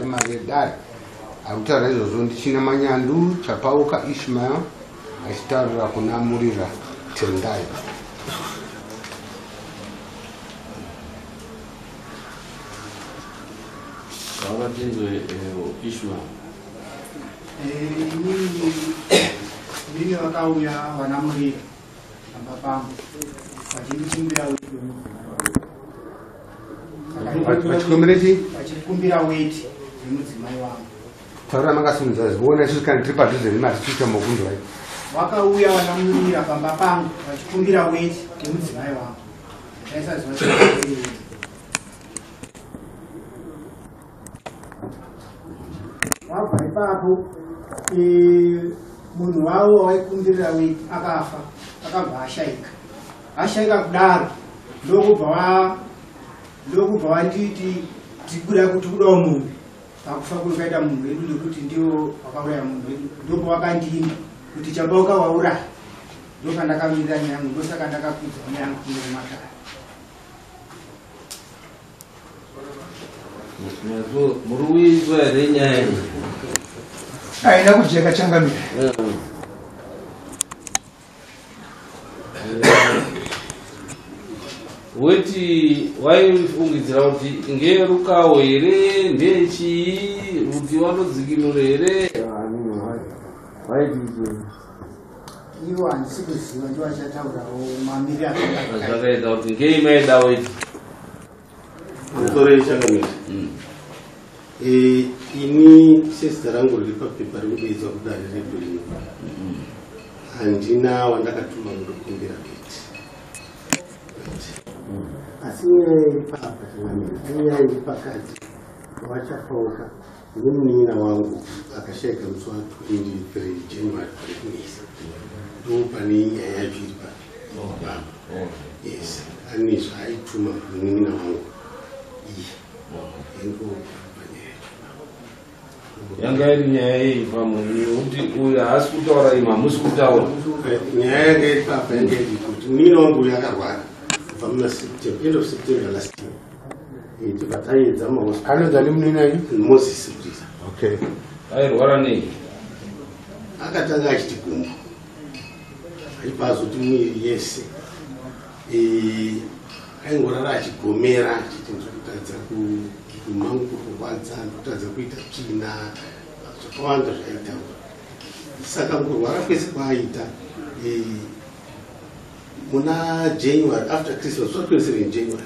mari yedare. Ari kutaura izvozvo ndichina Manyandu Chapauka Ishmael achitaurira kuna Murira Tendai. Vakatinzwe Ishmael. Inini vakauya vana Murira pamba pangu vachindikumbira weti wemudzimai. Vachikumbira chii? Vachikumbira weti wemudzimai wangu. Taura makasimudza zviona isusu kana tiri padhuze nemari tichiita mokunzwai. Vakauya vana Murira pamba pangu vachikumbira weti wemudzimai wangu. Ndaisaziva kuti wabva ipapo munhu wavo waikumbirira weti akafa, akabva ashaika. Ashaika kudaro ndokubva vanditi tikuda kuti kudawo munhu pakufa kwekaita munhu wedu nekuti ndio wakauraya munhu wedu. Ndopawakandimba kuti Chabauka wauraya. Ndopandakamirira nyaya yangu, ndosaka ndakakwidza nyaya yangu kuno kumatare. Muri kuizwa here nyaya iyi? Haina kujeka changamire. Weti waifungidzira kuti ngerukawo here, ndechii, kuti wanodzikinura here? Waiti Ivo handisi kuziva, ndivo vachataurawo mamiriro azvakaita. Zvakaita kuti ngei maida weti? Mutorei changamire. Ini sezita rangu riri papepa rikudeedzwa kudare redu rino, handina wandakatuma kundokumbira weti. Asi nyaya iri papa changamire, inyaya iri pakati vaChapauka nemunin'ina wangu akashaika musi wa 23 January 20. Ndo pane nyaya yacho iri papa. Yes, ane zvaaituma munin'ina wangu iye. Ndo panyaya yacho. Yanga iri nyaya yei pamwe nekuti uyu haasi kutaura, imi hamusi kutaura. Nyaya yanga iri papa yanga iri kuti munin'ina wangu uyu akarwara kubva muna September, end of September last year. Tibva taedza mahospital. Anonzi ani munin'ina wenyu? Moses Murisa. Okay. Airwara nei? Akatanga achiti gumbo, achibva azoti mwiri yese. Aingorara achigomera achiti ndiri kutadza kumangu kurwadza, ndikutadza kuita tsvina, zvakawanda zvaaitaura. Saka kurwara kwese kwaaita, muna January after Christmas, 27 January,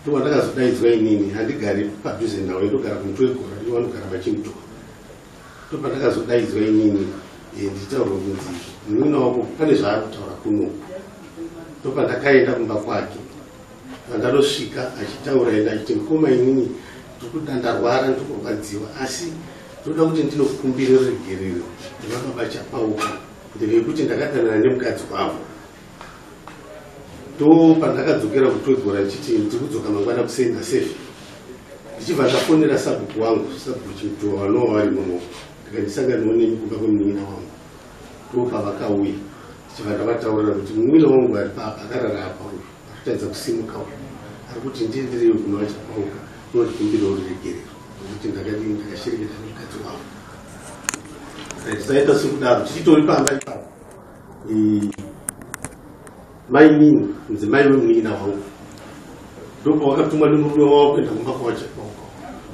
ndopandakazodaidzwa inini. Handigari padhuze nawo, ndogara kuMutwegora, ivo vanogara vachimutora. Ndopandakazodaidzwa inini ndichitaurwa kunzi munin'ina wako pane zvaari kutaura kunoku. Ndopandakaenda kumba kwake, pandandosvika achitaura enda achiti, mukoma, inini ndikuda, ndarwara, ndikurwadziwa, asi ndoda kuti ndinokumbira ruregerero ndevababa Chapauka ndevekuti ndakadanana nemukadzi wavo. Ndo pandakadzokera kuTwegora ndichiti ndiri kudzoka mangwana kuseni nasefe, ndichibva ndafonera sabhuku wangu, sabhuku Chimutova, vanova vari muno, ndikandisanganawo nemi kumba kwemunin'ina wangu. Ndo pavakauya, ndichibva ndavataurira kuti munin'ina wangu ari papa akarara apa uyu akutadza kusimuka uyu ari kuti ndiendereyo kuno vaChapauka unotikumbirawo ruregerero nekuti ndakadini, ndakashereketa nemukadzi wavo. Tisaita sekudaro, tichitori pamba ipapo, mainini mudzimai wemunin'ina wangu ndopawakatumwa nemurume wavo kuenda kumba kwavaChapauka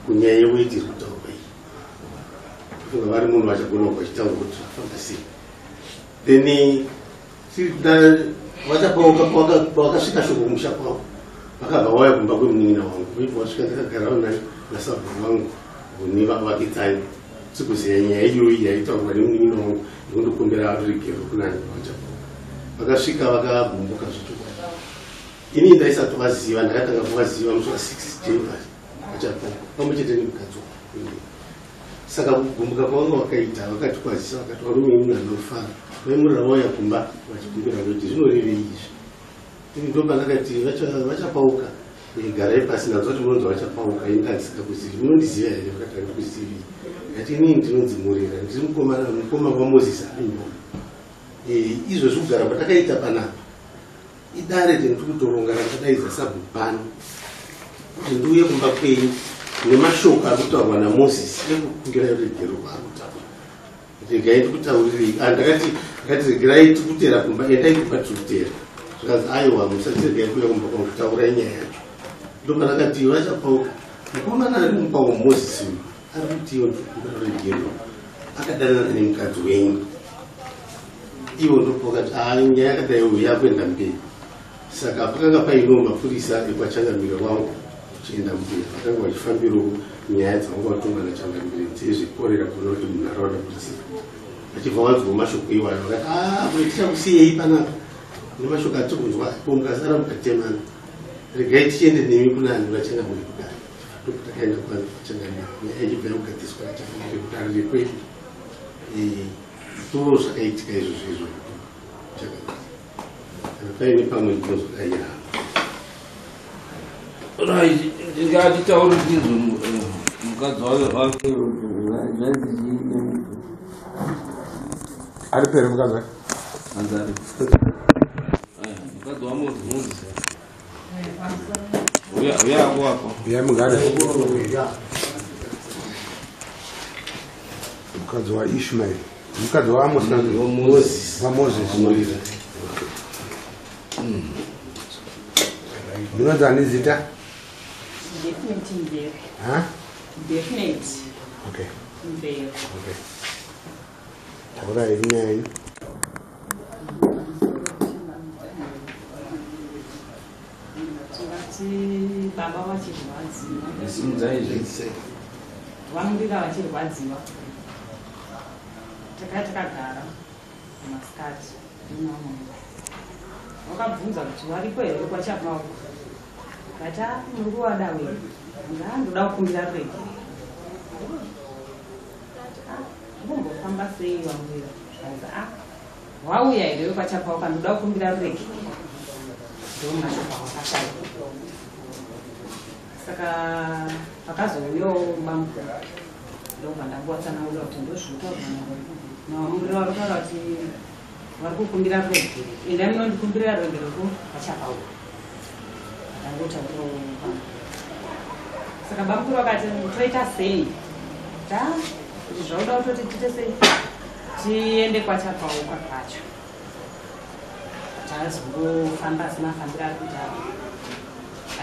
kunyaya yeweti iri kutaurwa iyi. Funga vari munhu vachagona vachitaura kuti zvafamba sei. Then vaChapauka pavakasvika shoko kumusha kwavo, vakabva vauya kumba kwemunin'ina wangu. Vibva vasvika, ndakagarawo naye nasabhuku wangu nevavakidzani, tikuziya nyaya iyoyi yaitaurwa nemunin'ina wangu yekundokumbira ruregerero kunani vaChapauka. Vakasvika vakagumbuka zvechokwadi. Ini ndaisatovaziva, ndakatanga kuvaziva musi wa6 January vaChapauka pamwe chete nemukadzi wangu. Saka kugumbuka kwavanga vakaita, vakatikwazisa, vakati, varume, imi vanofara vaimurira vauya kumba vachikumbira kuti zvinorevei izvi? Ini ndopandakati, vaChapauka, garai pasi, ndanzwa kuti munonzi vaChapauka, ini ndandisikakuzivi, munondiziva here? Vakati, handikuzivi. Ngati inini ndinonzi Murira, ndiri mukoma waMoses Aimbo. Izvozvi kugara kwatakaita panapa idare tendiri kutoronga randakadaidza sabhuku pano kuti ndiuye kumba kwenyu. Nemashoko ari kutaurwa naMozisi ekukumbira ruregero kwaari kutaura. Regai ndikutaurirei. Ndakati ndakati regerai tikutera kumba, endai kumba tirikutera. Zvikanzi aiwa musatiregai kuuya kumba kwangu, taurai nyaya yacho. Ndopandakati vaChapauka, mukomana ari mumba waMozisi uyu ari kuti iwo ndikukumbira ruregero akadanana nemukadzi wenyu. Ivo ndopakati nyaya yakadai uyu yakuenda mberi. Saka pakanga paino mapurisa ekwachangamire wangu uchienda mbuya vakanga vachifambirawo nyaya dzavanga vatonga nachangamire dzezvekorera kuona kuti munharaunda kuti vachibva vanzwawo mashoko iwayo vakati mwe tichakusiyei panapa nemashoko atiri kunzwa ko mukasara mukatemana regai tichiende nemi kunani vachangamire kudare. Takaenda kwachangamire nyaya ichibva yakugadziriswa nachangamire kudare rekwedu. Ndo zvakaitika izvozvo izvo. Kana paine pamwe ndinozodayira. Right, ndingatitaure ndizvo mukadzi wake zvainzi ari pere mukadzi wake. Hanzi ari. Mukadzi waMozisi. Uya ako apo. Uya mugare. Mukadzi waIshmael. Mukadzi waAmos Moses. waMoses. Ndinonzi ani zita? Definitely Mbere. Ha? Definite Okay. Mbere. Okay. Taurai nyaya yenyu. Tingati baba vachirwadziwa. Simudzai zve. Vamurira vachirwadziwa. Takagara masikati nemamwe. Vakabvunza kuti varipo here kwaChapauka. Kati muri kuvada wei? Ngandoda kukumbira ruregero. Vombofamba sei vamurira? Zvikanzi wauya here kwaChapauka ndoda kukumbira ruregero. Ndomashoko awakataura. Saka pakazouyawo bamukuru ndobva ndangovatsanangurira kuti ndozvinotaurwa navamurira vari kutaura kuti vari kukumbira ruregero. Endai munondikumbirira ruregero kwaChapauka. Ndangotaurawo bamukuru. Saka bamukuru vakati toita sei? Kuti zvauda kutoti tiite sei? Tiende kwaChapauka kwacho. Tazongofamba semafambiro ari kuita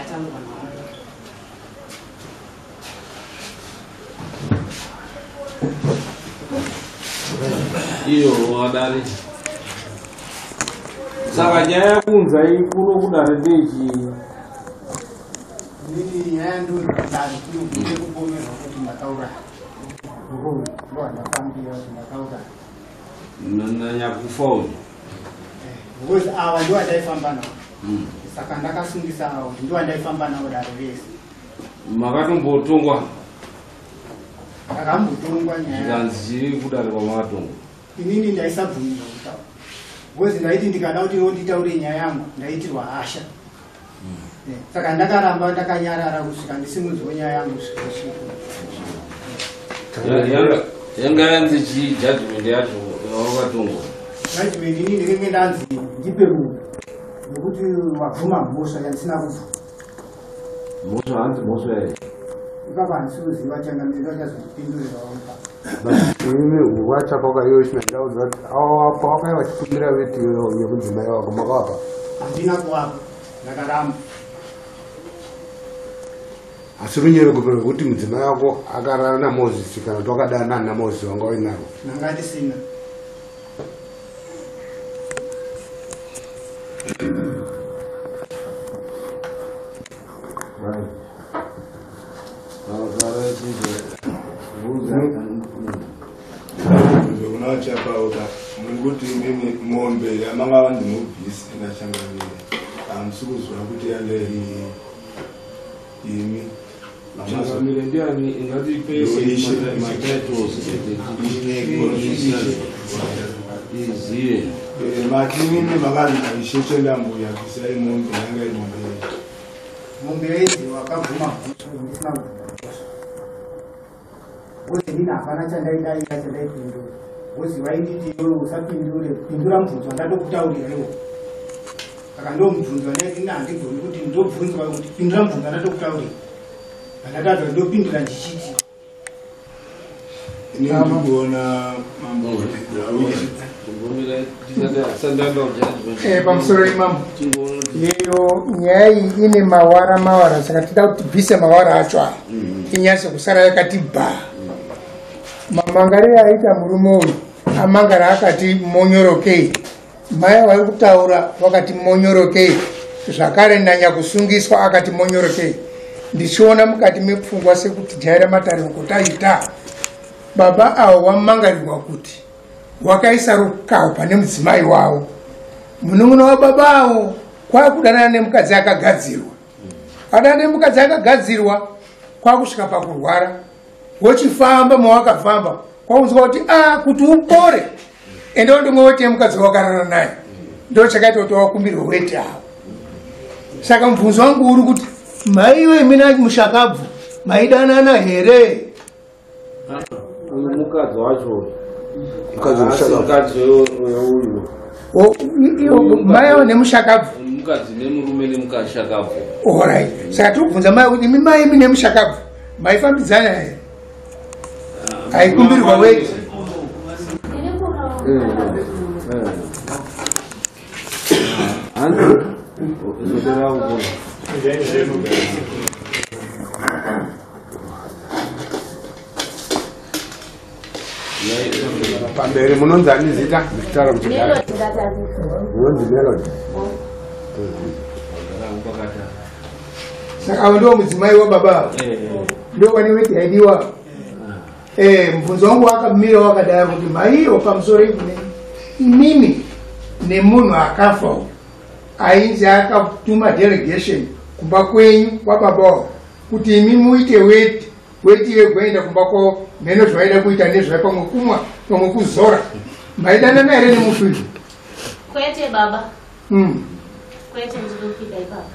ataurwa navamurira. Iyo wadare. Saka nyaya yakunzai kuno kudare ndechii? Inini nyaya ndodare kuno ndekupomerwa kuti ndakauraya. Ndowandafambira kuti ndakauraya. Nanyakufa uyu. Because ava ndo vandaifamba navo. Saka ndakasungisa avo kuti ndo vandaifamba navo dare rese. Makatombotongwa? Ndakambotongwa nyaya. Zvikanzi chiri kudare kwamakatongwa? Inini ndaisabvumirwa kutaura. Because ndaiti ndikada kuti nditaure nyaya yangu ndaitirwa hasha. Saka ndakaramba ndakanyarara kusvika ndisimudzwe nyaya yangu kusvika usiku. Yanga yanzi chii judgment yacho yawakatongwa? Judgment inini ndinenge ndanzi ndipe munhu nekuti wabvuma mhosva yandisina kubvuma. Mhosva hanzi mhosva yei? Ipapa handisi kuziva changamire vachazondipindurirawo ipapo. Imi waChapauka iwe Ishmael ndaudza kuti pawakauya vachikumbira veti yemudzimai wako makavapa? Handina kuvapa, ndakaramba. Asi runyerekupe rwekuti mudzimai wako akarara naMozisi kana kuti wakadana naMozisi wanga uinarwo? Ndanga ndisina. Kuna Chapauka muri kuti imimi mombe yamanga vandimubvise nachangamire hamusi kuzwa kuti yanga imi. Changamire ndiani? Ingatipe matitles iziye. Mati imimi makanzi naishe Chendambuya bvisai mombe yanga iri mombe yenyu. Mombe yainzi wakabvuma mhosva ndisina kubvuma mhosva. Because inini hapana chandaidayira chandaipindura. Because vainditi iwewe usapindure, pindura mubvunzo wandandokutaurira iwo. Saka ndomubvunzo wandaiti ini handigoni kuti ndobvunzwa kuti pindura mubvunzo wandandokutaurira. Pandatadza ndopindura ndichiti Ini ndikuona mambo Pamusoro imambo, yeyo nyaya iyi ine mawara mawara, saka tida kuti tibvise mawara acho aya, inyatse kusara yakati bha. Mamangariro aita murume uyu amangara akati monyorokei, mai vari kutaura vakati monyorokei, zvakare nanyakusungiswa akati monyorokei. Ndichiona mukati mepfungwa sekuti jaira matare uko taita baba avo vamangarirwa kuti wakaisa rukaho pane mudzimai wavo, munun'una wababa avo kwakudanana nemukadzi akagadzirwa, adanana nemukadzi akagadzirwa kwakusvika pakurwara, wochifamba mawakafamba kwakunzwa kuti a kuti upore ende wondomwe weti yemukadzi wakarara naye, ndo chakaita kuti wakumbirwe weti avo. Saka mubvunzo wangu uri kuti maiwe imina mushakabvu maidanana here? Uyu mukadzi wacho. Mukadzi Haasi wemushakabvu. mukadzi weuyu. Mai avo nemushakabvu. Mukadzi nemurume nemushakabvu. Alright, saka tiri kubvunza mai kuti imi mai imi nemushakabvu maifambidzana here? Aikumbirwa weti. Hanzi zodera uko. Pamberi munonzi ani zita ndichitaura muchigara? Munonzi Melody. Saka avo ndiwo mudzimai wababa avo, ndo vane weti yaidiwa. Mubvunzo wangu wakamira wakadaro kuti maiwo pamusoro ikune imimi nemunhu akafa uyu ainzi akatuma delegation kumba kwenyu kwababa kuti imi muite weti, weti yegoenda kumba kwavo, mheno zvaida kuita nezvai, pamwe kumwa pamwe kuzora, maidanana here nemufi uyu? Kwete baba. Kwete, ndinopika ipapo.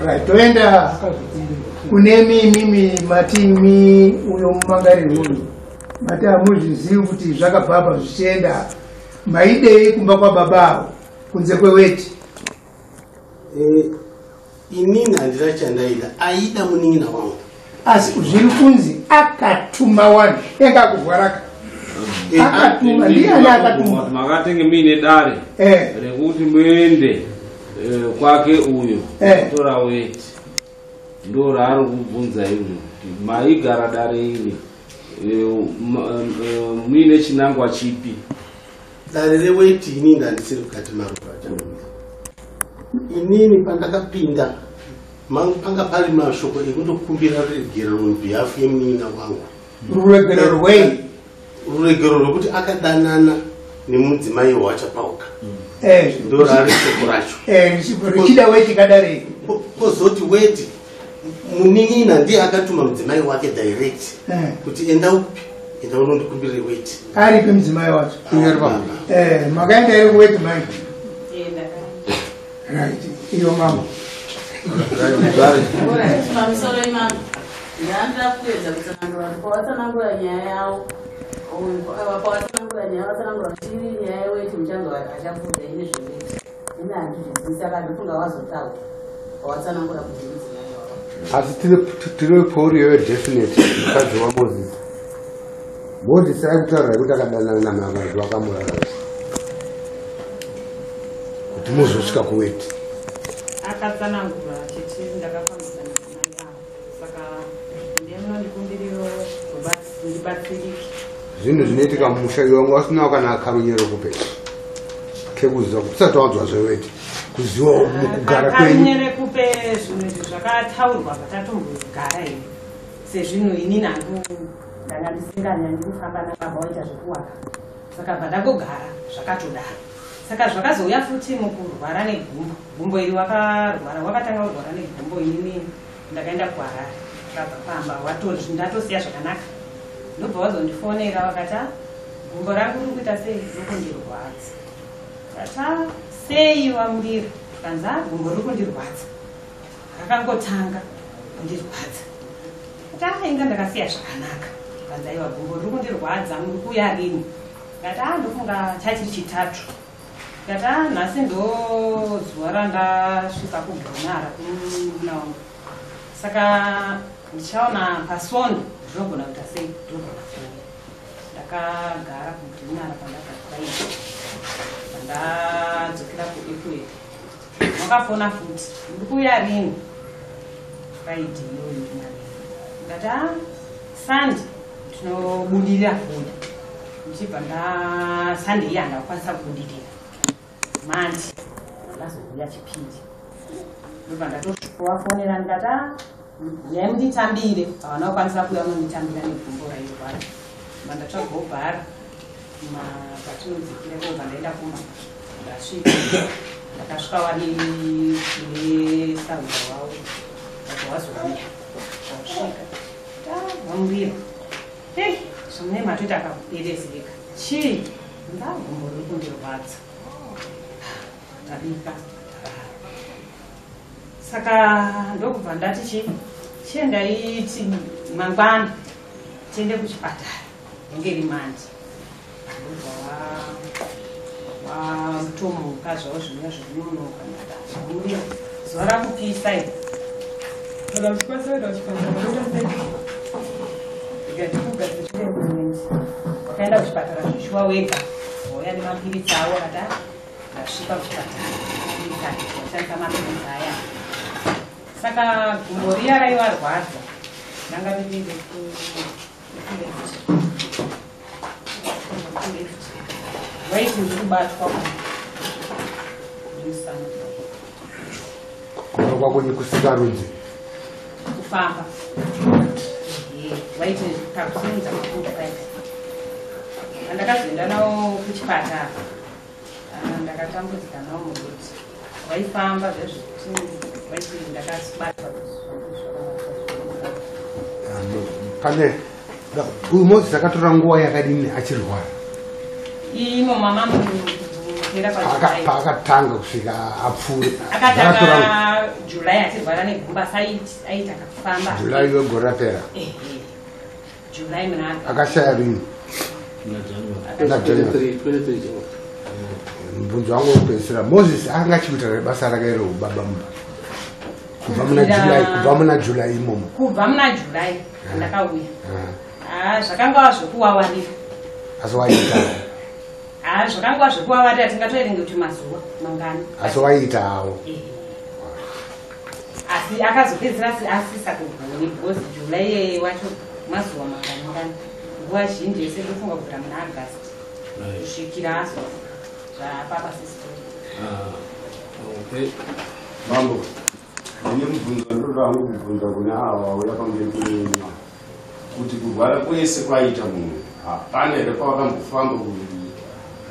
Right, toenda kune mimi mati imi uyo mumangariro uyu mati hamuzvizivi kuti zvakabva apa zvichienda, maidei kumba kwababa avo kunze kweweti? Inini handina chandaida, aida munin'ina wangu. Asi zviri kunzi akatuma wani enga akurwaraka, akatuma ndiani akatuma? Makatenge muine dare rekuti muende kwake uyo tora weti, ndo raari kubvunza izvo kuti maigara dare iri muine chinangwa chipi? Dare reweti inini handisiri kukati maruva. Inini pandakapinda panga pari mashoko ekundokumbira ruregerero on behalf yemunin'ina wangu. Ruregerero rwei? Ruregerero rwekuti akadanana nemudzimai waChapauka. Ndo rari shoko racho. Richida weti kadare? Kozoti weti, munin'ina ndiye akatuma mudzimai wake direct kuti enda upi, enda unondikumbirire weti. Aripi mudzimai wacho? Makaenda here kuweti mai? Right, iyo mama. Pamusoro imambo, ndandida kuedza kutsanangura kuti pawatsanangura nyaya yavo, pawatsanangura nyaya vatsanangura kuti iri nyaya yeweti, muchanzo achapfuudza ine zveweti, ine handizvizivi, saka ndofunga wazotaura pawatsanangura kuti mudzimai wavo. Asi tiri pori iyoyo definite mukadzi waMoses, Moses aikutaurira kuti akadanana namavazvi vakamurara kuti muzosvika kuweti. Akatsanangura achiti ndakafambidzana namai avo, saka ndemunondikumbiriro ndibatsirike. Zvinhu zvinoitika mumusha iwe wanga usinawo kana karunyero kupe kekuziva kuti usati wanzwa zveweti, kuziva mukugara kwenyu. Karunyere kupe, zvinhu izvi zvakataurwa patatombogara here sezvinhu, inini hangu ndanga ndisinganyanyi kufamba nababa, waita zvekuwaka, saka bva ndangogara zvakatodaro. Saka zvakazouya futi mukurwara negumbo, gumbo iri wakarwara, wakatanga kurwara negumbo, inini ndakaenda kuHarare, ndabva pamba ndatosiya zvakanaka, ndobva wazondifonera vakati, "Ah, gumbo rangu riri kuita sei, riri kundirwadza." Kati, "Ah, sei wamurira?" Kanzi, "Ah, gumbo riri kundirwadza, rakangotanga kundirwadza." Kati, "Ah, inga ndakasiya zvakanaka." Kanzi, "Aiwa, gumbo riri kundirwadza, muri kuuya rini?" Kati, "Ah, ndofunga chachiri chitatu." Kati, "Ah, nhasi ndo zuva randasvika kugonara kumuna wangu." Saka ndichaona pasondo ndinogona kuita sei, ndinogona kuuya. Ndakagara kudhinara pandabva Friday, pandadzokera kuEpworth wakafona futi, ndiri kuuya rini Friday iyoyo ndinarei. Ndikati a Sunday ndinobudirira kuuya, ndichibva nda Sunday iya handakukwanisa kubudirira. Mandi ndazouya Chipiri, ndobva ndatovafonera ndikati a nyaya munditambire, havana kukwanisa kuuya munonditambira negumbo rairwara. Ndobva ndatsvagawo bhara patinodzikira kobva ndaenda kumba. Ndasvika, ndakasvika wani nesahwira wavo, ndabva wazouya wasvika vamurira ei zvamune matoita akakuperezeka chii, ndagumbo riri kundirwadza, tabika tarara. Saka ndokubva ndati chi chiendaiti mangwana tiende kuchipatara, inge iri Mandi. Ndobva watomuka zvavo zvimwe zvekunonoka, ndakazvamurira zuva rakupisa iri. Kana uchikwanisa kuenda kuchipatara unoita sei? Ndikati kugadzira chiremba. Wakaenda kuchipatara zveshuwa wega, wauya nemapiritsi avo, akati "Ah, ndasvika kuchipatara, washandisa mapiritsi aya." Saka gumbo riya raivarwadza ranga riri rekuleft, kuleft vaiti ndiri kubatwa nemusana. Kuva kwako nekusikarudzi? Kufamba. Ehe, vaiti kakusimudza makumbo kaita. Andakazoenda navo kuchipatara, ndakatambudzika navo muroad, vaifamba zvezvekuti vaiti ndakabatwa. Pane uyu Moses akatora nguva yakadini achirwara? Imo mama mupera paJuly. Paakatanga kusvika apfuure? Akatanga July achirwara negumba, asi aita kakufamba. July wegore rapera? Ehe, July muna Akashaya rini? Na January. 23 January. Mubvunzo wangu wekupedzisira, Moses anga achikuita rebasa rake reubaba mumba kubva muna July, kubva muna July imomo? Kubva muna July andakauya. Ah, zvakangova zvekuwawarira. Asi waiita? Ah, zvakangova zvekuwawarira, tingatoerenge kuti mazuva mangani. Asi waiita hawo? Ehe. Asi akazopedzisira asisakugoni because July iyeye wacho mazuva mangani ngani, nguva zhinji yese ndofunga kubvira muna August kusvikira azofa zvapapa sisitori. Ah, okay. Mambo, ndine mubvunzo wandinoda hangu kubvunza kune ava vauya pamberi penyu, kuti kurwara kwese kwaita munhu, hapana here pawakambofamba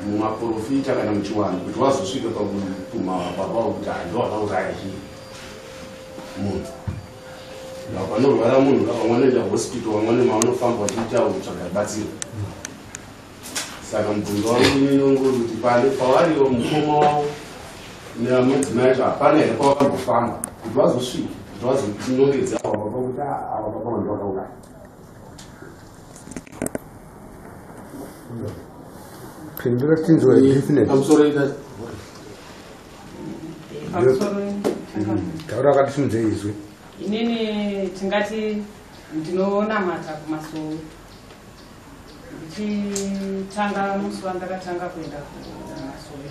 mumaprofita kana muchiwanhu kuti wazosvika pakupuma baba kuti hando wakauraya chii munhu? Panorwara munhu, vamwe vanoenda hospital, vamwe vane mavanofamba vachiita kutsvaga rubatsiro. Saka mubvunzo wangu inongori kuti pane pavariwo mukoma wavo nemudzimai acho, hapana here pavakambofamba kuti vazosvika kuti vazotinongedza ava baba kuti "Ah, ava baba vanhu vakauraya"? Pindura tinzwe definite. Pamusoro ita. Pamusoro. Taura wakatisimudze izwi. Inini tingati ndinonamata kumasowe. Ndichitanga musi wandakatanga kuenda kumasowe,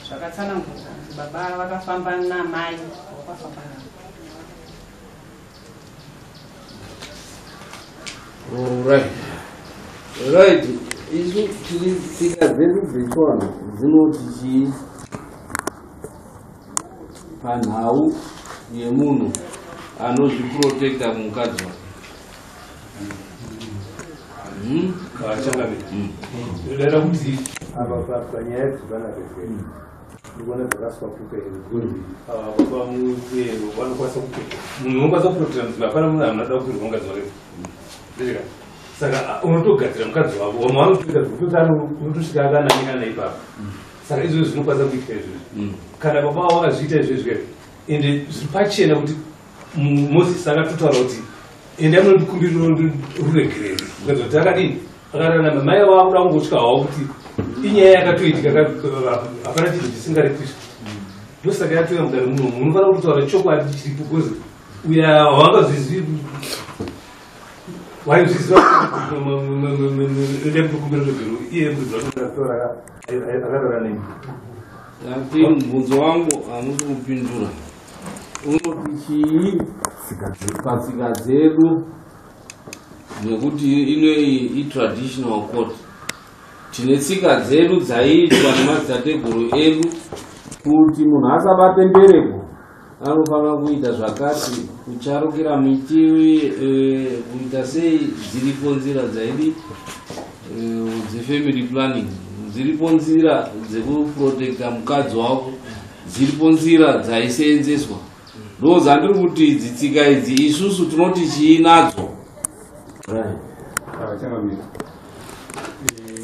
zvakatsanangurwa kuti baba vakafamba namai, vakafamba navo. Right, isu tiri tsika dzedu dzechivanhu dzinoti chii panhau yemunhu anozviprotecta kumukadzi wake? Hmm? Vachangabe ndinodaira kuti apa panyaya dzepanape ndikuona dzakaswa kuka here, because ava baba muyero vanokwanisa munhu unokwanisa kuprotecta mudzimai. Hapana munhu anoda kukwirwa mukadzi wake, ndecheka. Saka unotogadzira mukadzi wako, vamwe vanotoita zvekutoti unotosvika akanangana ipapo. Saka izvozvo zvinokwanisa kuitika izvozvi kana baba vavo vakazviita izvezvi, ende zviri pachena kuti Moses akatotaura kuti endai munondikumbirira ruregerero, kuratidza kuti akadini, akararama. Mai vakuda kungotya havo kuti inyaya yakatoitika, hapana chinhu chisingaripiswi. Ndosaka yatouya mudare muno, munofanira kutotaura chokwadi chiripo because Uya wangazvizivi waizviziva ndekukumbira ruregerero iye mudzi wacho akataura nemi. Ati mubvunzo wangu hamusi kupindura. Unoti chii patsika dzedu nekuti inoyi itraditional court. Tine tsika dzedu dzaiitwa nemadzitateguru edu kuti munhu asabate mbereko anofanira kuita zvakati, kucharukira miti, kuita sei. Dziripo nzira dzaidi dzefamily planning, dziripo nzira dzekuprotecta mukadzi wako, dziripo nzira dzaiseenzeswa. Ndo dzandiri kuti idzi tsika idzi isusu tinoti chii nadzo? Changamire,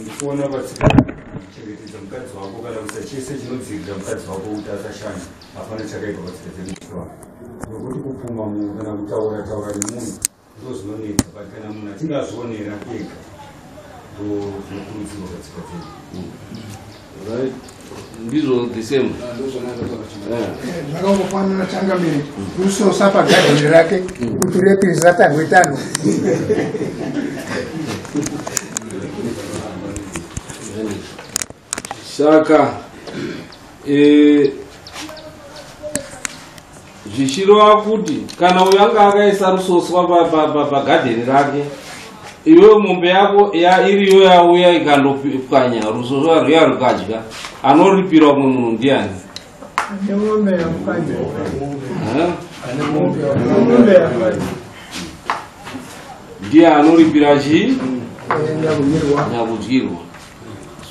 ndikuona patsika kuchengetedza mukadzi wako kana kuisa chese chinodzivirira mukadzi wako kuti asashanda, hapana chakaipa patsika dzedu nokuti kupfuma munhu kana kutaura taura nemunhu ndo zvinonetsa, but kana munhu achinge azvionera ega ndo zvinokurudzirwa patsika dzedu. Right, ndizvo the same. Zvakangofanana changamire, rusosa pagadheni rake kuti repirisa tanhwe tanho. Saka zvichireva kuti kana uyu anga akaisa rusoswa pagadheni rake, iwewe mombe yako iriyo yauya ikandopwanya rusoswa rwuya rukadya, anoripira umwe munhu ndiani? Ane mombe yamukanya. Eh? Ane mombe yamukanya. Ndiye anoripira chii? Nyakudyirwa. Nyakudyirwa.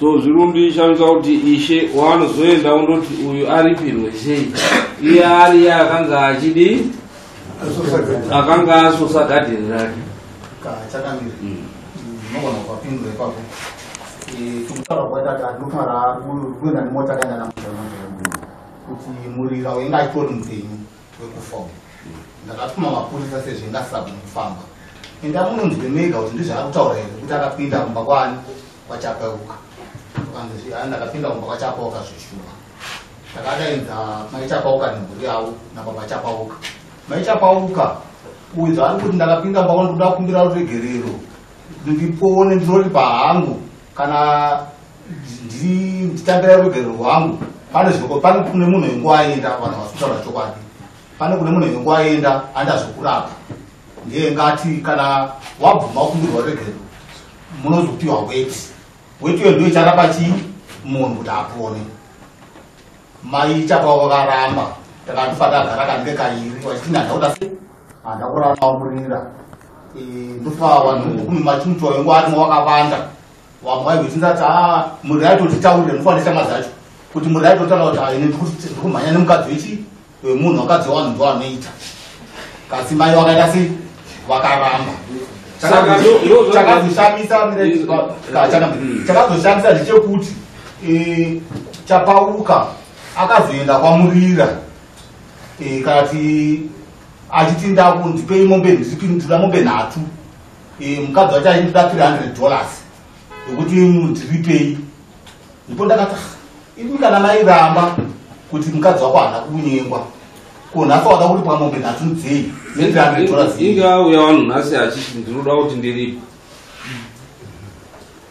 So zviri kundishamisa kuti ishe waanozoenda undoti uyu aripirwe sei, iye ari akanga achidi akanga asosa gadheni rake. Chakamire, unogona kupapindura ipapo. Tikutaura kwaita kuti ndinofanira kuenda nemota kaenda namuaa kuti murira wainge achitori mupenyu wekufa uyu. Ndakatuma mapurisa sezvo inga asisagoni kufamba. Enda munonzwe mega kuti ndizvaari kutaura here kuti akapinda kumba kwani kwaChapauka. Akanzi ndakapinda kumba kwaChapauka zveshuwa. Takadaidza mai Chapauka nemhuri yavo nababa Chapauka. Mai Chapauka uyu zvaari kuti ndakapinda mumba kwangu ndoda kukumbira ruregerero ndipone, ndinoripa hangu kana nditambira ruregerero rwangu. Pane zvoko pane kune munhu wenguva aenda, vanhu vasi kutaura chokwadi, pane kune munhu wenguva aenda andazokurapa, ndiye ngati kana wabvuma kukumbirwa ruregerero munozopiwa weti. Weti iyo ndiyo icharapa chii munhu kuti apone. Mai Chapauka vakaramba, takatofa tagara kanenge kairi vachiti ndandakuda sei handakurara murira. Ndofa vanhu kune machimuti wainge arimo wakavanda, vamwe vaigochinza kuti aa murira aitotitaurire ndofa neshama dzacho kuti murira aitotaura kuti ini ndikumhanya nemukadzi wechi wemunhu, vakadzi wavanhu ndo vanoita. Kasi mai vakaita sei vakaramba. Saka Chakazoshamisa ndechekuti Chapauka akazoenda kwaMurira, kana ti achiti ndipei mombe, ndinoda mombe 3, mukadzi wacho achindida $300 yekuti ndiripei. Ndipo ndakati imi kana mairamba kuti mukadzi wako haana kunyengwa, ko nhasi wada kuti pamombe 3 dzei ne$300? Inge auya vanhu nhasi achiti ndinoda kuti ndiripe,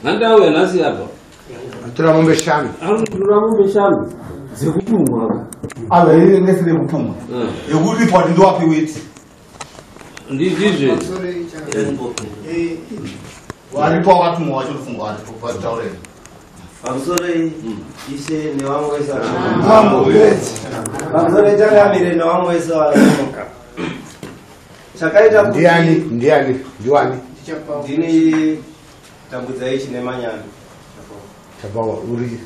nhandauya nhasi apa atora mombe 5. Anotora mombe 5 dzekupumwa. Ava ingesire kupumwa yekuripwa kuti ndiwape weti. Ndizvo. Varipo wakatumwa wacho ndofunga varipo vataureni. Pamusoro ishe nevamwe wese Mambo bedzi. Pamusoro changamire nevamwe wese vanomuka. Chakaita kuti Ndiani? Ndiani? Ndiwani? Ndini Tambudzai Chine Manyando. Chabawa uri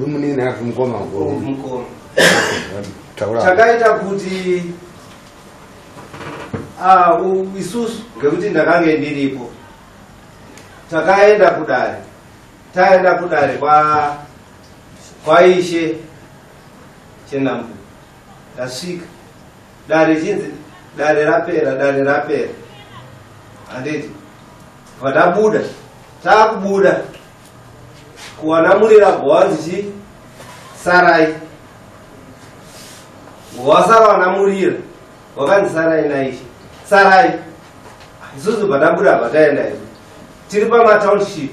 munini ari mukoma? Mukoma. Taura. Chakaita kuti isusu ngekuti ndakange ndiripo, takaenda kudare. Taenda kudare kwaishe Chenambu. Ndasvika dare chinzi dare rapera, dare rapera, handiti? Vatabuda, taakubuda kuwana murira bwanzi chi sarai wasara wana murira. Wakanzi sarai naishe, sarai. Isusu bva tabuda bva taenda isu tiri pamatownship,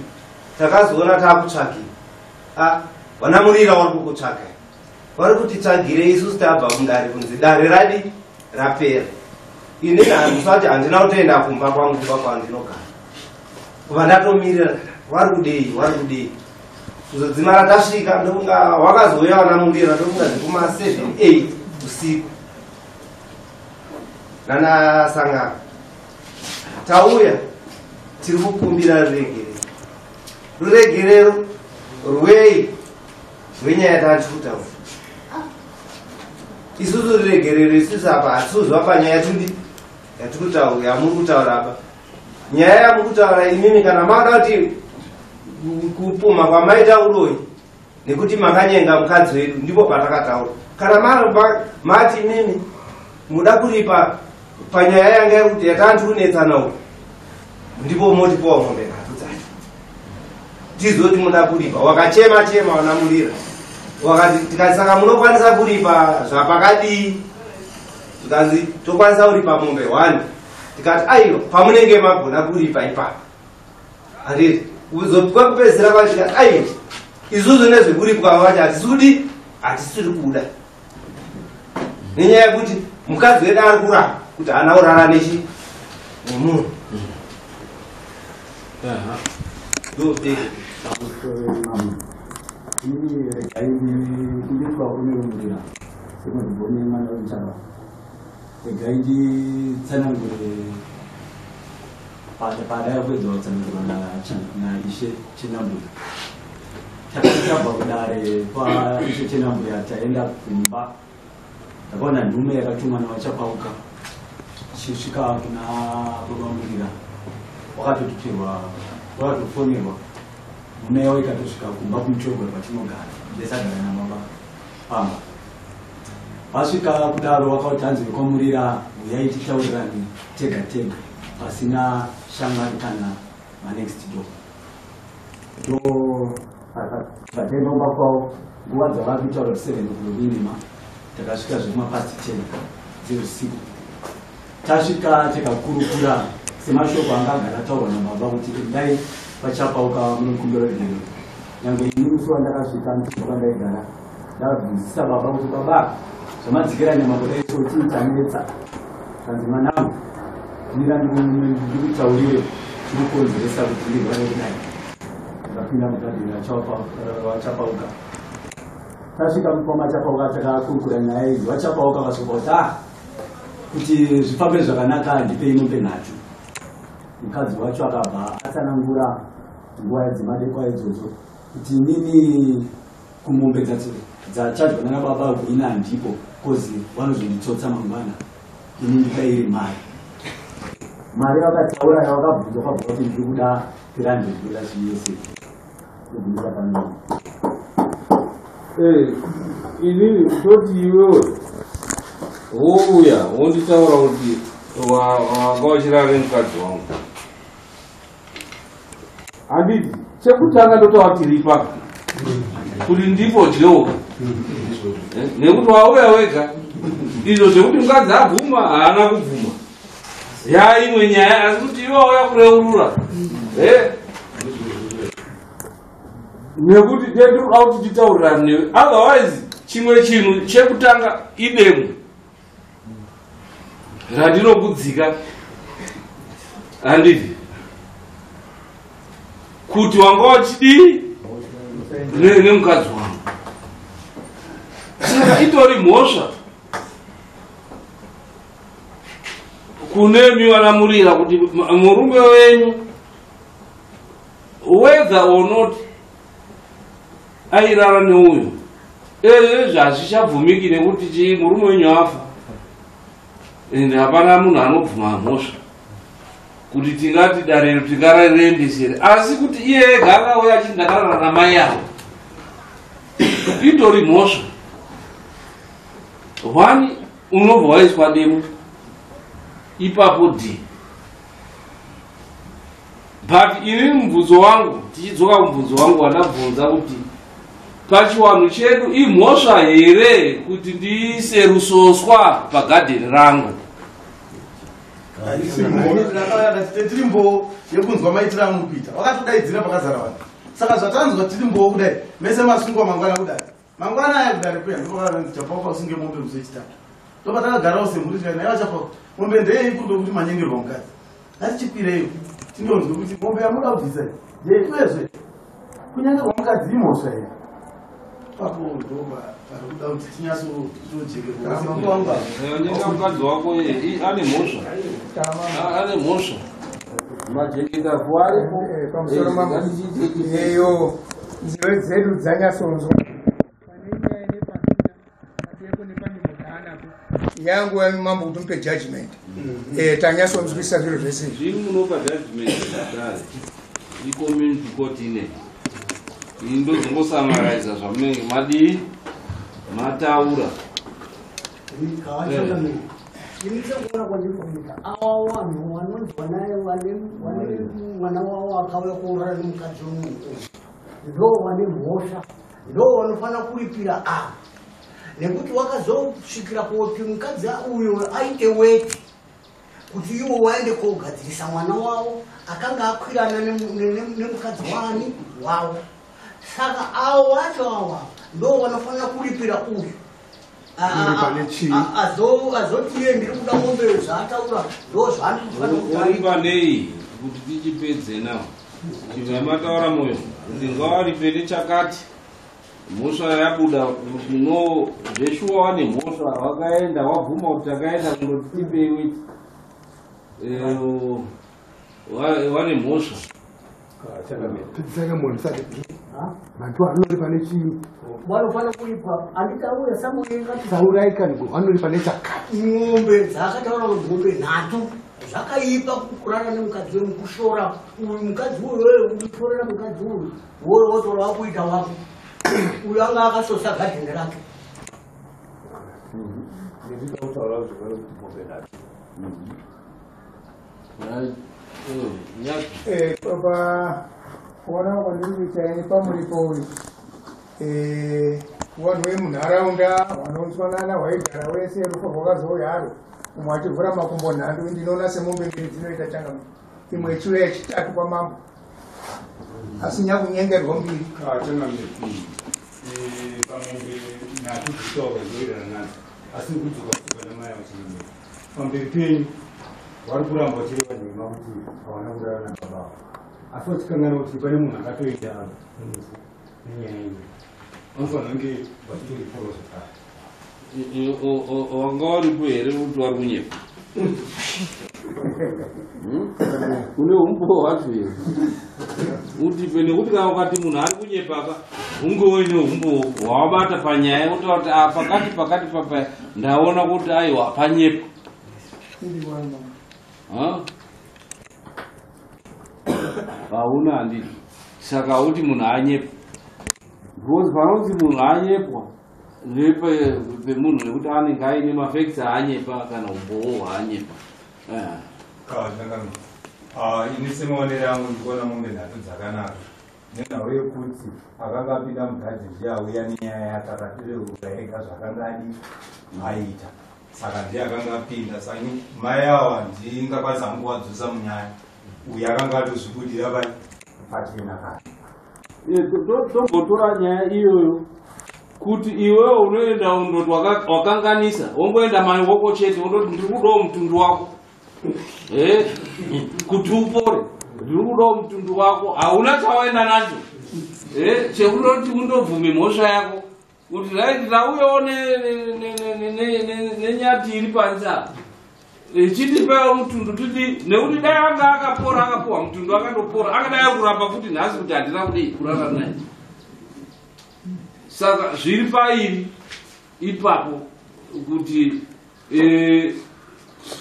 takazoona taakutsvakira. Vana Murira vari kukutsvakai, vari kutitsvagire. Isusu tabva mudare, kunzi dare radi rapera. Inini handisati, handina kutoenda kumba kwangu, kumba kwandinogara, kubva ndatomirira vari kudei, vari kudei. Kuzodzimara tasvika, ndokunga wakazouya vana Murira, ndokunga dzekuma 7 8 usiku nana sangano. Tauya tiri kukumbira ruregerero. Ruregerero rwei? Rwenyaya yatati kutaura isusu? Ruregerero isusu apa hatisuzwa panyaya tudi yatikutaura, yamuri kutaura apa. Nyaya yamuri kutaura imimi, kana mada kuti kupuma kwamaita uroyi nekuti makanyenga mukadzi wedu, ndipo patakataura. Kana mati imimi muda kuripa panyaya yanga yekuti yatanti kunetsana uku, ndipo motipowa mombe nhatu dzacho, tizoti muda kuripa. Wakachema chema wana Murira, wakati tikati saka munokwanisa kuripa zvapakadii? Tikanzi tokwanisa kuripa mombe 1. Tikati aiwa, pamunenge magona kuripa ipapo, handiti? Kwekupedzisira kwacho tikati aiwa, isusu nezvekuripwa kwacho hatisudi, hatisiri kuda, nenyaya yekuti mukadzi wedu ari kurapa kuti haana kurara nechi nemunhu. Ini regai kumbirwa kunerumurira sekunzibone mwana wemuchava. Regai nditsanangure padai kuedza kutsanangurwa naIshe Chenambuya. Takati tabva kudare kwaIshe Chenambuya, taenda kumba, takaona nhume yakatumwa naVachapauka ichisvika kuna baba Murira. Wakatotutirwa, wakatofonerwa, nhume yavo ikatosvika kumba kuMutogwe kwatinogara, ndesagara nababa pamba. Vasvika kudaro, vakauti hanzi vekwaMurira, uyai titaurirani tega tega pasina shamwari kana manext door. Ndo vataenda kumba kwavo nguva dzava kutaura kuti 7 o'clock inema. Takasvika zvemapast 10 dzeusiku. Tasvika tikakurukura semashoko anga agara ataurwa nababa kuti endai vachapauka munokumbira ruregerero. Nyange ini musi wandakasvika ndichibva kwandaigara, ndabvunzisa baba kuti, "Baba, zvamadzikira nyama kudai so, chii chanetsa?" Kanzi, "Mwanangu, mira ndikutaurire chinokonzeresa kuti ndirware kudai." Ndakapinda mugadheni vaChapauka. Tasvika mukoma Chapauka, takakurukura nyaya idzi. VaChapauka vasvika kuti, "Ah, kuti zvifambe zvakanaka, ndipei mombe nhatu." Mukadzi wacho akabva atsanangura nguva yadzimadekwa idzodzo kuti, "Inini kumombe dzachadya nana baba kuina handipo, 'cause vanozonditsotsa mangwana. Ini ndikairi mari." Mari vakataura yavakabvunza kwabva kuti, "Ndiri kuda 300 dollars USA." Ndobvunza pano. Inini toti iwewe wouya wonditaura kuti wanga uchirara nemukadzi wangu, handiti? Chekutanga ndotaura tiripa kuti ndipo dyeuka, nekuti wauya wega. Izvo zvekuti mukadzi abvuma, haana kubvuma, yaimwe nyaya, asi kuti iwe wauya kureurura. Nekuti ndinoda kuti titaurirane newe, otherwise chimwe chinhu chekutanga idemo randinokudzika, handiti, kuti wanga wachidii nemukadzi wangu. Saka itori mhosva kunemi vanamurira kuti murume wenyu, whether or not airara neuyu, ezvezvi hazvichabvumiki, nekuti chii? Murume wenyu afa, ende hapana munhu anobvuma mhosva kuti tingati darero tingararendesere. Asi kuti iye ega akauya achiti ndakarara namai avo, itori mhosva. One, unobva waiswa demo ipapo d. But ini mubvunzo wangu, tichidzoka kumubvunzo wangu wandabvunza kuti pachiwanhu chedu imhosva here kuti ndiise rusoswa pagadheni rangu? Tiri mboo yekunzwa maitiro amuri kuita, wakatodaidzira pakazara vanhu. Saka zvatanzwa tiri mboo kudai, mese masungwa mangwana kudai, mangwana aya kudare kuya ndopakanzi Chapauka usunge mombe musi wechitatu. Ndopatakagarawo semhuri tikati naiwa Chapauka, mombe ndeyei kuri kwekuti manyengerwa mukadzi? Ngatichikwireyo tindonzwe kuti mombe yamuda kubvisa ndeyei, uyezve kunyange mukadzi imhosva here? Papo ndopa pari kuda kuti tinyatsotojekerwa. Nyenga mukadzi wako ane mhosva, ane mhosva. Majeketa aripo. Pamusoro mambo, yeyo nzeve dzedu dzanyatsonzwa yangu mambo kuti mupe judgment. Tanyatsonzwisa zviro zvese izvi. Zviri munopa judgment zvakare icommunity court ine ini ndozongosamaraiza zvamunenge madii mataura. Ini sekuona kwandiri kuita, ava vanhu vanonzi vane mwana wavo akauya kuurara nemukadzi wemunhu, ndo vane mhosva, ndo vanofanira kuripira ava, nekuti wakazosvikira kuti mukadzi uyo aite weti kuti iwo waende kogadzirisa mwana wavo akanga akwirana nemukadzi wani wavo. Saka avo vacho ava ndo vanofanira kuripira uyu. Azoti iye ndiri kuda mombe, zvaataura ndo zvaanofanira. Oripa nei kuti tichipedze nawo? Chibva mataura moyo kuti ngavaripe nechakati, mhosva yabuda kuti no, zveshuwa wane mhosva, wakaenda wabvuma kuti takaenda kundoti tipei weti, wane mhosva. Pedzisai munhu sati vantu vanoripa nechii? Vanofanira kuripwa, handitaure samuengati. Taurai kani, vanoripa nechakati. Mombe dzaakataura kuti mombe nhatu, zvakaipa kurara nemukadzi wemukushora uyu mukadzi uyu, ukutorera mukadzi uyu woro wotora wakuita wako, uyu anga akasosa gadheni rake. Ndinoda kutaura zvekare kuti mombe nhatu. Pakuona kwandiri kuita ini pamuripo uyu, vanhu vemunharaunda vanonzwanana, waigara wese, rufu rwakazouya haro, umwe achivhura makumbo nhando. Ndinoona semombe mbiri dzinoita changamo, imwe ichiuya yechitatu kwamambo, asi nyakunyengerwa mbiri. Changamire, pamombe nhatu dzitaurwa dzinowirirana nadzo, asi kudzoka kusuka namai vachangamire pamberi penyu vari kuramba vachireva nhema kuti havana kurara nababa avo, asi vachikanganwa kuti pane munhu akatoenda murufu nenyaya iyi, vanofanira kunge vachitoriporwa zvakare. Wanga waripo here kuti wari kunyepa? Une umbowo hwacho here utipe? Nekuti kana ukati munhu ari kunyepaka, unge uine umbowo hwawabata panyaya wotaura kuti a pakati pakati papa ndaona kuti aiwa panyepa. Hauna, handiti? Saka uti munhu anyepa because panonzi munhu anyepwa ndepemunhu nekuti anenge aine mafacts aanyepa kana umbowo hwaanyepa. Changamire, ini semaonero angu ndikuona mombe nhatu dzakanaka nenhau yekuti akanga apinda mugadheni ndiye auya nenyaya yake, akatireura ega zvakanga adi aita, saka ndiye akanga apinda. Saka mai ava ndingakwanisa hangu kuvadzosa munyaya, uyu akanga atozvibudira pachena kare. Tombotora nyaya iyoyo kuti iwewe unoenda undoti wakanganisa, wongoenda maiwoko chete, wondoti ndiri kudawo mutundu wako kuti upore, ndiri kudawo mutundu wako. Hauna chawaenda nacho chekutoti undobvume mhosva yako kuti right, ndauyawo nenyati iri panze apa, chitipewo mutundu tidi, nekuti dai anga akapora, akapuhwa mutundu akandopora, akadai kuramba futi nhasi kuti handina kudii kurara naye. Saka zviri pairi ipapo kuti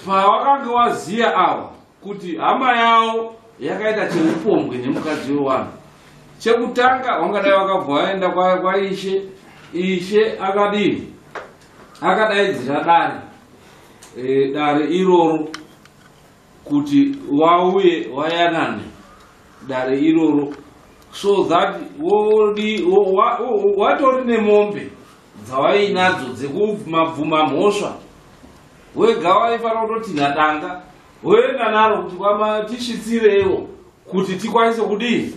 pawakanga waziya ava kuti hama yavo yakaita cheupombwe nemukadzi wewanhu, chekutanga wangadai wakabva waenda kwaishe, ishe akadini, akadaidzira dare, dare iroro kuti wauye wayanane dare iroro, so that watori nemombe dzawainadzo dzekumabvuma mhosva wega, waifanira kutotinha danga. Woenda naro kuti kwama tisvitsirewo kuti tikwanise kudii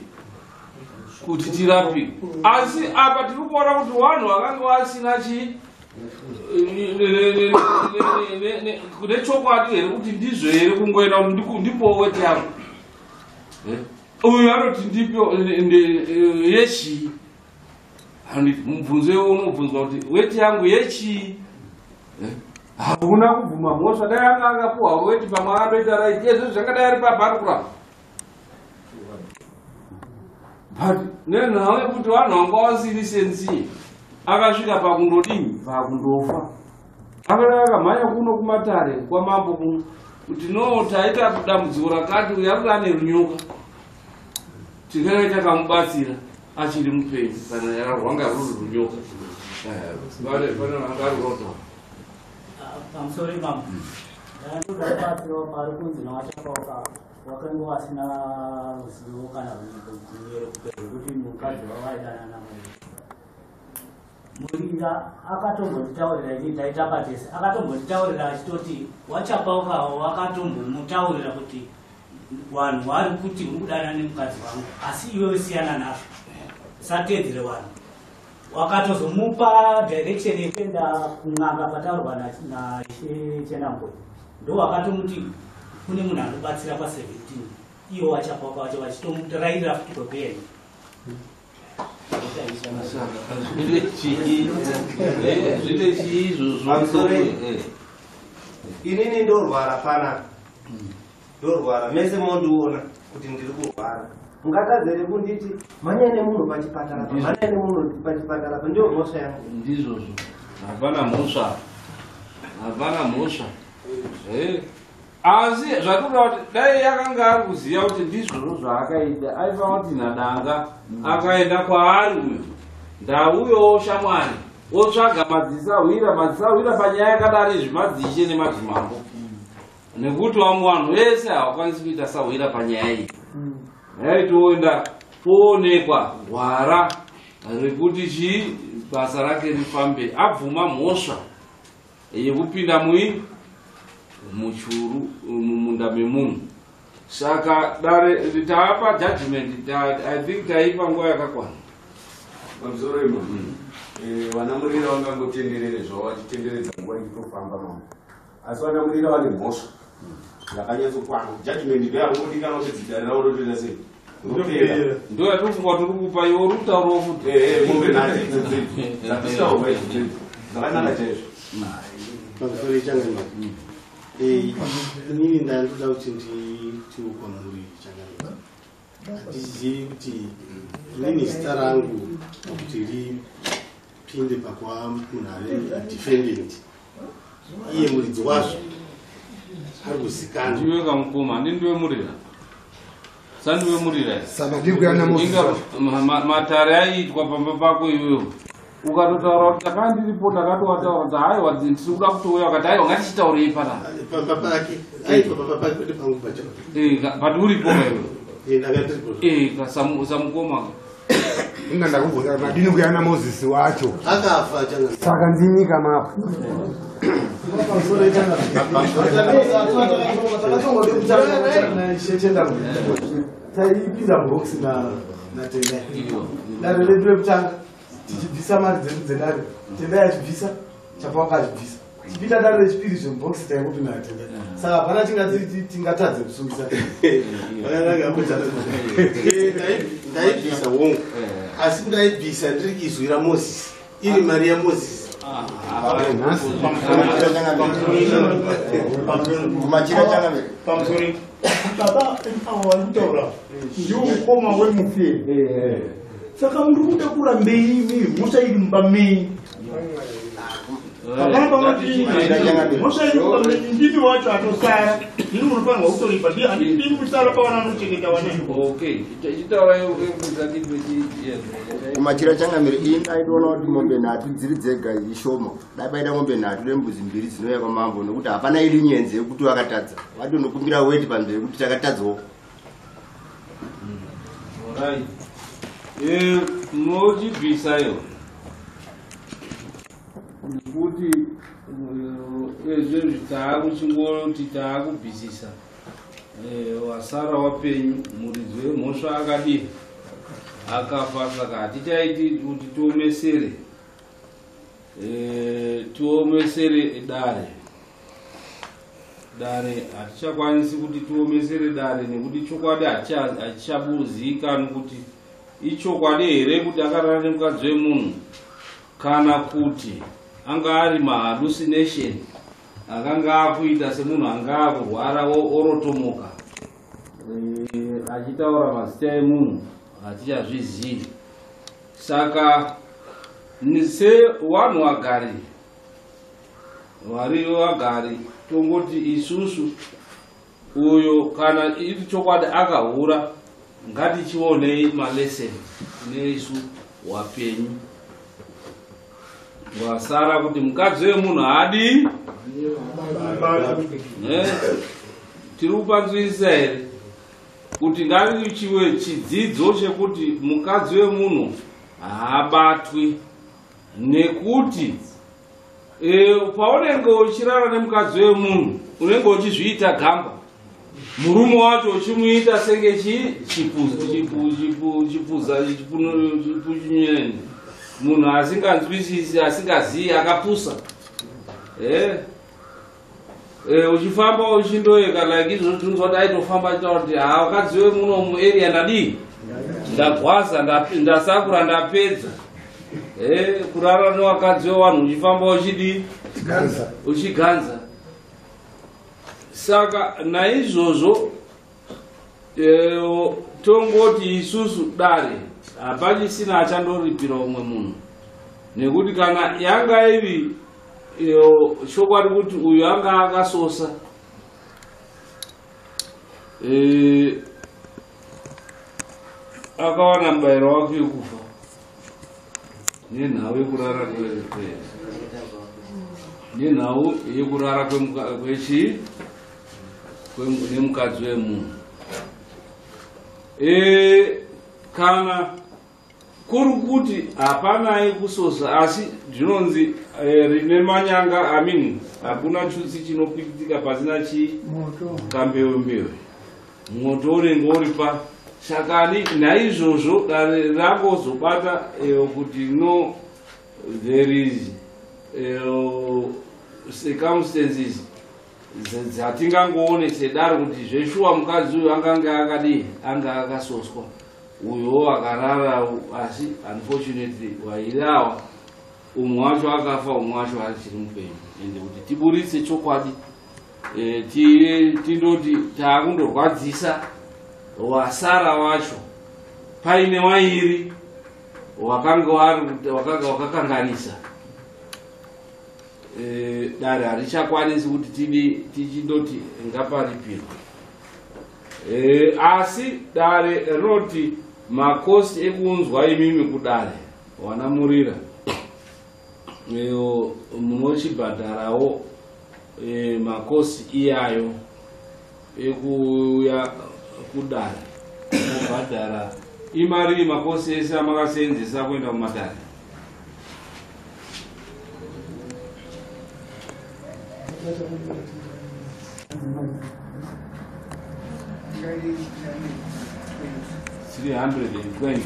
kuti tirapike. Asi apa tiri kuona kuti vanhu vakanga vasina chi nechokwadi here kuti ndizvo here kungoenda kuti ndipowo weti yangu. Uyu anoti ndipe yechii. Mubvunzo iwo unobvunzwa kuti weti yangu yechii. Hauna kubvuma mhosva, dai anga akapuhwa weti pamwe akandoita raiti ezvo zvangadai ari pabhari ari kurapa. But nenhau yekuti vanhu vanga vasiri sensiye akasvika pakundodini pakundofa. Akadai akamhanya kuno kumatare kwamambo kuno kuti no taita dambudziko rakati uyu ari ane runyoka tingadai takamubatsira achiri mupenyu kana rwanga ruri runyoka. Pane vanga ruroto. Pamusoro ipapo ndakandoda kubatsirawo pari kunzi nawaChapauka wakanga wasina ruzivo kana runyero rwekuti mukadzi wavo aidanana Murinda akatombonditaurira ini taitamba tese akatombonditaurira achitoti waChapauka wakatombomutaurira kuti vanhu vari kuti uri kudanana nemukadzi wangu asi iwewe siyana nazvo usateedzere vanhu. Wakatozomupa direction yekuenda kun'anga pataurwa naIshe Chenangoni ndo wakatomuti kune munhu anobatsira pa 17 iwo waChapauka wacho vachitomurairira futi kwekuenda. Zvine chii izvozvo? Inini ndorwara panapa, ndorwara mese mondiona kuti ndiri kurwara. Ungatadza here kunditi mhanyai nemunhu pachipatara pa, mhanyai nemunhu pachipatara pa, ndiyo mhosva yangu? Ndizvozvo, hapana mhosva, hapana mhosva. Asi zvatinoda kuti dai akanga ari kuziva kuti ndizvozvo zvaakaita aifanira kuti nadanga akaenda kwaari uyu ndauyowo shamwari otsvaga madzisahwira madzisahwira panyaya yakadari izvi madzishe nemadzimambo nekuti vamwe vanhu vese havakwanisi kuita sahwira panyaya iyi. Yaitoenda poonekwa gwara rekuti chii basa rake rifambe abvuma mhosva yekupinda muchuru mumunda memunhu. Saka dare taapa judgment I think taipa nguva yakakwana. Pamusoro imo vana Murira vangangotenderere zvavo vachitenderedza nguva ichitofamba mambo, asi vana Murira vane mhosva yakanyatsokwana. Judgment ndoyangodikanwa kuti dare ravo rotoita sei ropera. Ndo yatofunga tiri kupa iwe uri kutaurawo futi. Mombe nhatu idzodzo dzatisaurwa idzodzo dzakanaka chaizvo. Pamusoro ichangamira inini ndandoda kuti nditiwo kwamuri changamira handizivi kuti inini zita rangu kuti ripinde pakuva munhu ari defendant iye muridzi wazvo ari kuzikanwa. Ndiwe kamukoma, ndindiwe Murira. Sandiwe Murira. Saka ndikuya Inga matare aiitwa pamba pako iwewe. Ukatotaura kuti ndakanga ndiripo ndakatowataura kuti haiwa ndiri kuda kutouya wakati haiwa ngatichitaurei panapa. Pamba pake aiwa pamba pake kwete pangu pacho. But uripo iwewe. Ndanga ndiripo. Samukoma. Inga ndakubvunza madini kuya naMoses wacho. Akafa changamira. Saka ndinyika mapo. Taipinda mubhokisi naTendai dare redu rekutanga tichibvisa mari dzedu dzedare Tendai achibvisa Chapauka achibvisa tichipinda dare rechipiri zvemubhokisi taingopinda naTendai saka hapana tingatadze kusungisa. Ndaibvisa wongu asi ndaibvisa ndiri izwi raMoses iri mari yaMoses. Kumachira changamire. Pamusoro baba avo vari kutaura ndiwo mukoma wemufi. Saka muri kuda kurambei imi mhosva iri mumba menyu. Hapana panoti mhosva iri mumba menyu ndimi wacho atosara ndini munofanirwa kutoripa handidi musara pavana anochengeta vana. Okay, chitaurai. Kumachira changamire ini ndaitoona kuti mombe nhatu dziri dzega ishoma dai paita mombe nhatu nembudzi mbiri dzinouya kwamambo nekuti hapana iri nyenze yekuti vakatadza vatonokumbira weti pamberi kuti takatadzawo. Alright. Mochibvisa iyo nekuti ezvezvi taakuchingoti taakubvisisa Wasara wapenyu, muridzi wemhosva akadii? Akafa. Saka hatichaiti kuti tiomesere, tiomesere dare. Dare hatichakwanisi kuti tiomesere dare nekuti chokwadi hachichabuzikanwi kuti ichokwadi here kuti akarara nemukadzi wemunhu kana kuti anga ari mahallucination akanga akuita semunhu anga akurwara orotomoka, achitaura mazita emunhu, hatichazvizivi. Saka sevanhu vagari vari vagari, tongoti isusu uyo kana iri chokwadi akahura, ngatichionei malesson neisu wapenyu wasara kuti mukadzi wemunhu haadi. Tiri kupanzwisisa here kuti ngarichiwe chidzidzo chekuti mukadzi wemunhu haabatwi, nekuti paunenge uchirara nemukadzi wemunhu unenge uchizviita gamba, murume wacho uchimuita senge chipuza chipunyeni, munhu asinganzwisisi, asingazivi, akapusa. Uchifamba uchindoeka like izvozvo, tinonzwa kuti aitofamba achitaura kuti ha, vakadzi vemuno muarea ndadii, ndagwaza, ndasakura, ndapedza. Kurara nevakadzi vevanhu uchifamba uchidii, uchiganza. Saka naizvozvo tongoti isusu dare hapachisina achandoripira umwe munhu, nekuti kana yanga iri chokwadi kuti uyu anga akasosa, akawana mubayiro wake wekufa nenhau yekurara nenhau yekurara kwechi nemukadzi wemunhu. Kana kuri kuti hapanai kusosa, asi zvinonzi rine manyanga, I mean, hakuna chutsi chinokwitika pasina chi kambewe mbewe, moto unenge uri pa. Saka naizvozvo dare rangozobata kuti no, there is circumstances dzatingangoone sedare kuti zveshuwa mukadzi uyu anganga akadii, anga akasoswa, uyo akarara, asi unfortunately wairawa umwe wacho akafa, umwe wacho achiri mupenyu. Ende kuti tiburitse chokwadi, tindoti taakundorwadzisa wasara wacho paine wairi wakanga wakakanganisa. Dare harichakwanisi kuti tichindoti ngaparipirwe. Asi dare rinoti makosi ekuunzwa imimi kudare wanamurira munochibhadharawo makosi iyayo ekuuya kudare, mobhadhara imari makosi ese amakasenzesa kuenda kumatare. $320.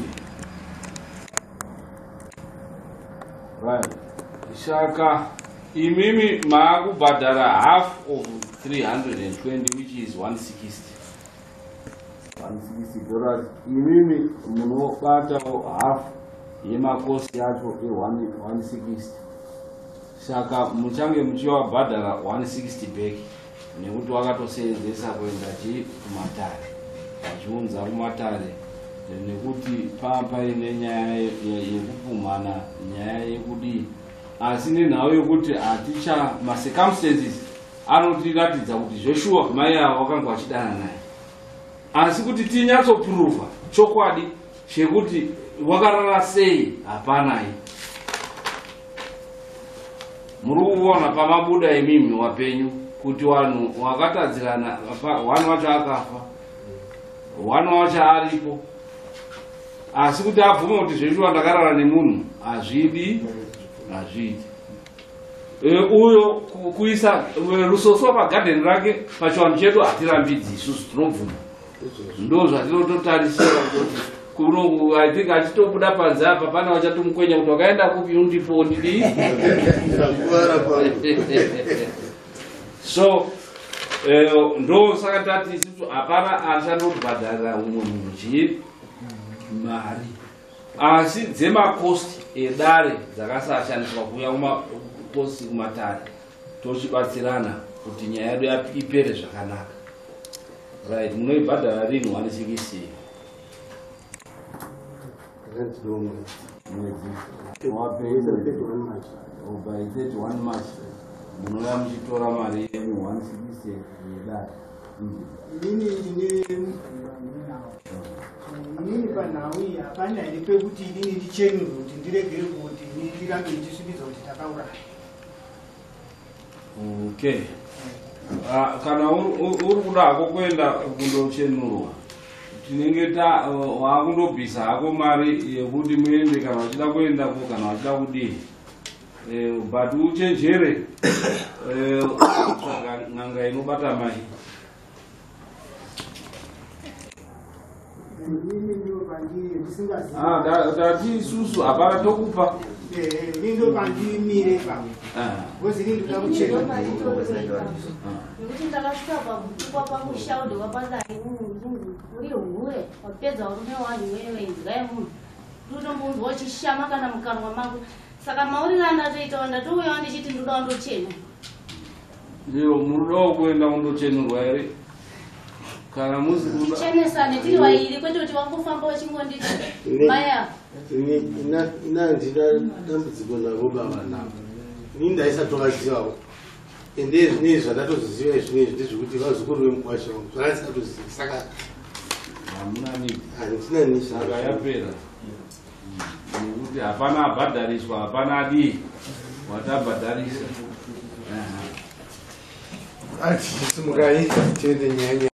Right. Saka imimi maakubhadhara half of 320, which is 160. $160. Imimi munobatawo half yemakosi yacho e160. Saka muchange muchiwabhadhara 160 back, nekuti wakatosenzesa kuenda chi kumatare, vachiunza kumatare, nekuti paine nyaya yekupumhana, nyaya yekudii, asi nenhau yekuti haticha macircumstances anotiratidza kuti zveshuwa mai ava wakanga vachidana naye, asi kuti tinyatsoprova chokwadi chekuti wakarara sei hapanai. Muri kuona pamabuda imimi wapenyu kuti vanhu wakatadzirana, one wacho akafa, one wacho aripo, asi kuti abvume kuti zveshuwa ndakarara nemunhu hazvidi, hazviiti. Uyo kuisa rusoswa pagadheni rake pachivanhu chedu hatirambidzi isusu tinobvuma. Ndo zvatinototarisira kuti kuno I think achitobuda panze apa pane vachatomukwenya kuti wakaenda kupi undipo ndidii. So ndo saka tati isusu hapana achandobhadharira umwe munhu chii mari, asi dzemakosti edare dzakasashandiswa kuuya kumakosti kumatare tochibatsirana kuti nyaya yedu ipere zvakanaka. Right, munoibhadhara rini 160? Mwedzi by 31 March munouya muchitora mari yenyu 160 yedare. Inini ndine inini panhau iyi hapana here pekuti inini ndichenurwe kuti ndiregere kuti inini ndirambe ndichisvibidza kuti takauraya. Okay. Kana uri kuda hako kuenda kundochenurwa tinenge wakundobvisa hako mari yekuti muende kana uchida kuendako kana uchida kudii, but uchenjere kutsvaga n'anga inobata mai. Inini ndo pandiri ndisingazivi. Tati isusu hapana tokupa. Inini ndo pandimire ipapo. Because inini ndoda kuchena. Nekuti ndakasvika pakutukwa pakushaudwa pakari munhu uri hure wapedza varume wanyu wewe inzwa yemunhu ndotombonzwa uchishama kana mukanwa mako. Saka mauriro andatoitawo ndatouyawo ndichiti ndoda kundochena. Ndiyo munodawo kuenda kundochenurwa here? Kana musi kuda tichenesane tiri vairi kwete kuti wangofamba uchingonditi mai ava. Ina handina dambudziko navo baba navo. Ini ndaisatovazivawo. Ende zvinezvi zvandatozoziva zvinezvi ndezvekuti vazukuru vemukwasha wangu zvandisatozivi saka hamuna nini. Handina nini. Saka yapera. Nekuti hapana abhadhariswa, hapana adii watabhadharisa. Achisimukai tiende nyanya.